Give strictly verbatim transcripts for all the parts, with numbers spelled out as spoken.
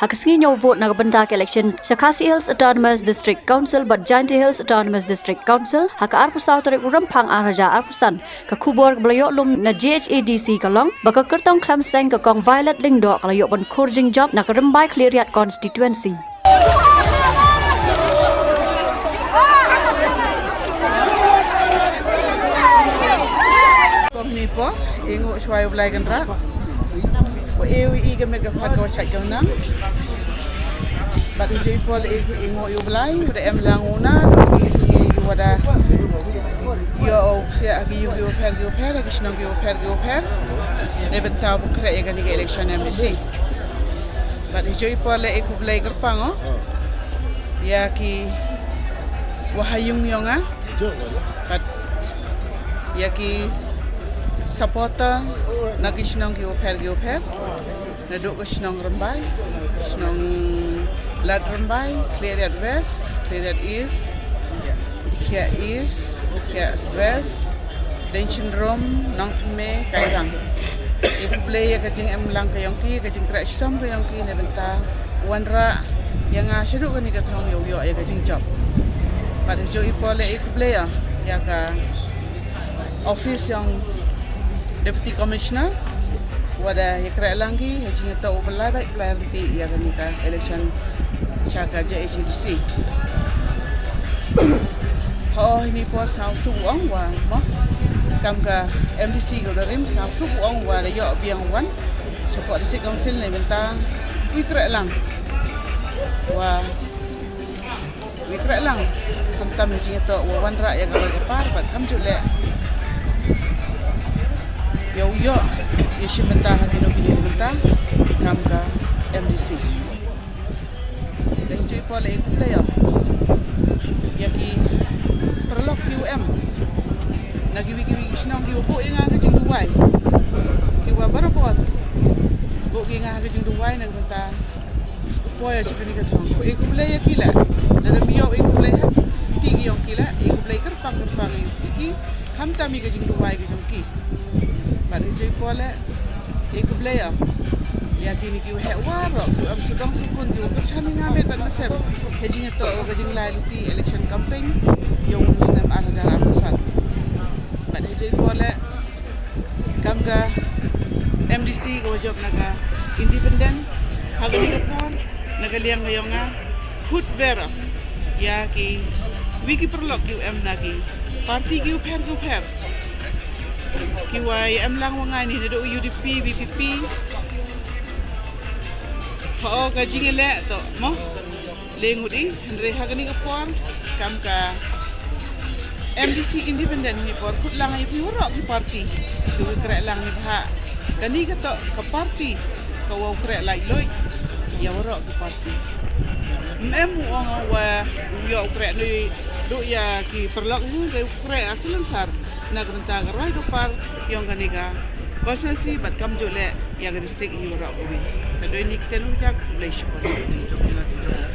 Ha ka sngi ñiew vote na ka bynta ka election sha Khasi Hills Autonomous District Council bad Jaintia Hills Autonomous District Council ha ka arphew saw tarik u Rymphang ar hajar arphew san, ka khubor kaba la ïoh lum na G H A D C ka long ba ka kyrtong khlem seng ka Kong Violet Lyngdoh ka la ïoh ban khur jingjop na ka Rymbai Khliehriat constituency. Kum hynne por, i nguh shuwa ïa U Blai Kynrad. Wa e wi i ka met ka phad ka wa shait ka wa nang. Bad i joi por i, i nguh ïa U Blai, wa da em lang u na, duk i ski i wa da. Ïoh u sia ki yu ki wa pher ki wa pher, ki shnong ki wa pher ki wa pher. Ne bynta u pynkhreh ïa kani ka election M D C. Bad i joi por le i khublei kyrpang o. Ïa ki wa ha yung yong nga. Bad ïa ki supporter na ki shnong ki wa pher ki wa pher. Naduh ka shnong Rymbai, shnong Lad Rymbai, Khliehriat West, Khliehriat East, Dkhiah East, Dkhiah West, Deiñsynrum, Nongthymme, Kairang. I khublei ïa ka jingem lang ka yong ki, ka jingkhreh shitom ka yong ki, ne bynta wanrah ïa nga shaduh kani ka thong ïa u ïoh ïa ka jingjop. Bad ha joi por le i khublei ïa, ïa ka office yong Deputy Commissioner, wa da ïa khreh lang ki ha jingïatoh u ba lai bad lai ryntih ïa kani ka election sha ka J H A D C. Ho hynne por sngewsuk u ong wa mo kam ka M D C ka u da rim, sngewsuk u ong wa da ïoh biang wan shapoh District Council ne bynta wi khreh lang wa wi khreh lang, khamtam ha jingïatoh wa wanrah ïa ka roi ka par bad kamjooh leh ïa u ïoh ïa shi bynta ha kino kino ki bynta kam ka M D C. Te ha joi por le i khublei ïa, ïa ki paralok ki wa em na kiwi kiwi ki shnong ki wa buh ïa nga ka jingduwai, ki wa barabor buh ki nga ka jingduwai na ka bynta u poi ïa shi kani ka thong. Ko i khublei ïa ki la. Lada mi ïoh i khublei ha ki kti ki yong ki la, i khublei kyrpang kyrpang ïa ki. Khamtam ïa ka jingduwai ka jong ki. Bad ha joi por le i khublei ïa, ïa kini ki waheh waroh ki wa em sawdong sawkun ki wa kyrshan ïa nga met bad mynsiem ha jingïatoh wa ka jinglai luti election campaign yong une u snem ar hajar arphew san. Bad ha joi por le kam ka M D C ka wa jop na ka independent, ha kani ka por na ka liang ka yong nga khut vera ïa kiwi ki paralok ki wa em na ki party ki wa pher ki wa pher, ki wa em lang wa nga ini, naduh U D P, V P P. Ho ka jingïaleh to mo. Leh ngut i, hynrei ha kani ka por kam ka M D C independent hynne por khut lang ïa phi waroh ki party. Ki wa khreh lang ne bha. Kani ka to ka party ka wa khreh laitluid ïa waroh ki party. Ym em u ong wa u ïoh u khreh ne duh ïa ki paralok hi, ka u khreh a salonsar na ka bynta ka roi ka par yong kani ka constituency bad kamjooh leh ïa ka district hi waroh kawi. Ka dei ni ki ten u jak, khublei shibun.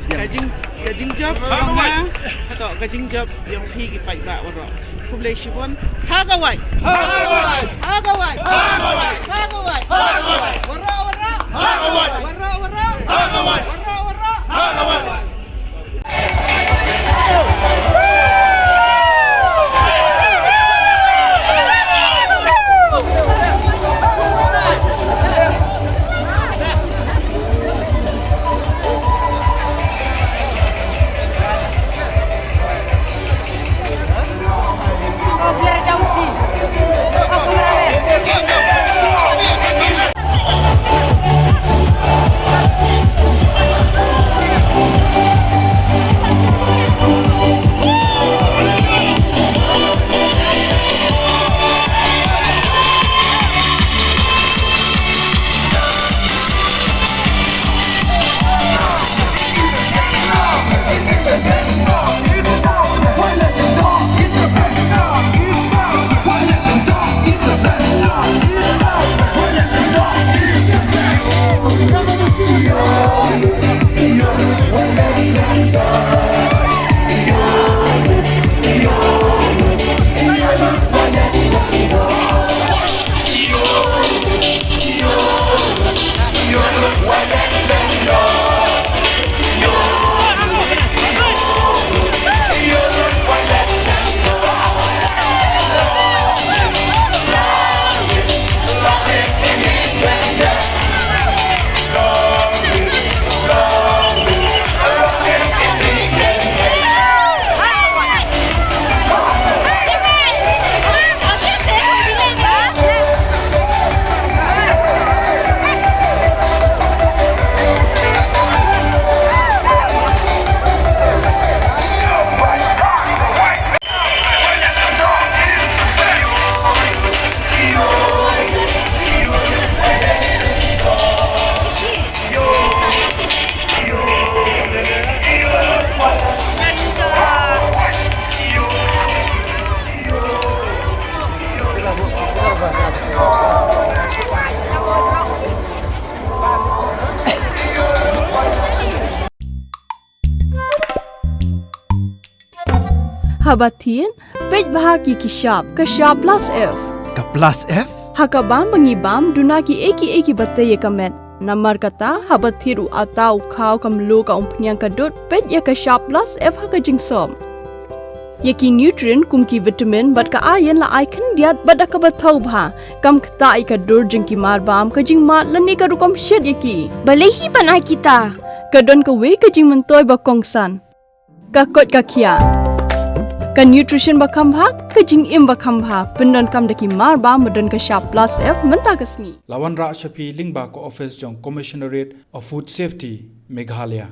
Ka jing, ka jingjop yong nga, ka to ka jingjop yong phi ki paidbah waroh. Khublei shibun. Ha ka wai. Ha ka wai. Ha ka wai. Waroh waroh. Ha ka wai. Waroh waroh. Ha ka wai. Waroh waroh. Haba thied, peit bha ki ki shap, ka shap plus F. Ka plus F? Ha ka bam ba ngi bam, duna ki ei ki ei kiba tei ïa ka met. Namar kata, haba thied u ata, u khaw, ka mluh, ka umphniang, ka dud, peit ïa ka shap plus F ha ka jingsop. Ïa ki nutrient kum ki vitamin bad ka iron la ai khyndiat bad da kaba thaw bha. Kam ktah ïa ka dur jong ki mar bam, ka jingmad lane ka rukom shet ïa ki. Balei hi ban ai kita? Ka don kawei ka jingmyntoi ba kongsan. Ka koit ka khiah. Ka nutrition ba kham bha, ka jingim ba kham bha. Pyndonkam da ki mar bam ba don ka shap plus F mynta ka sngi. La wanrah sha phi lyngba ka office jong Commissionerate of Food Safety, Meghalaya.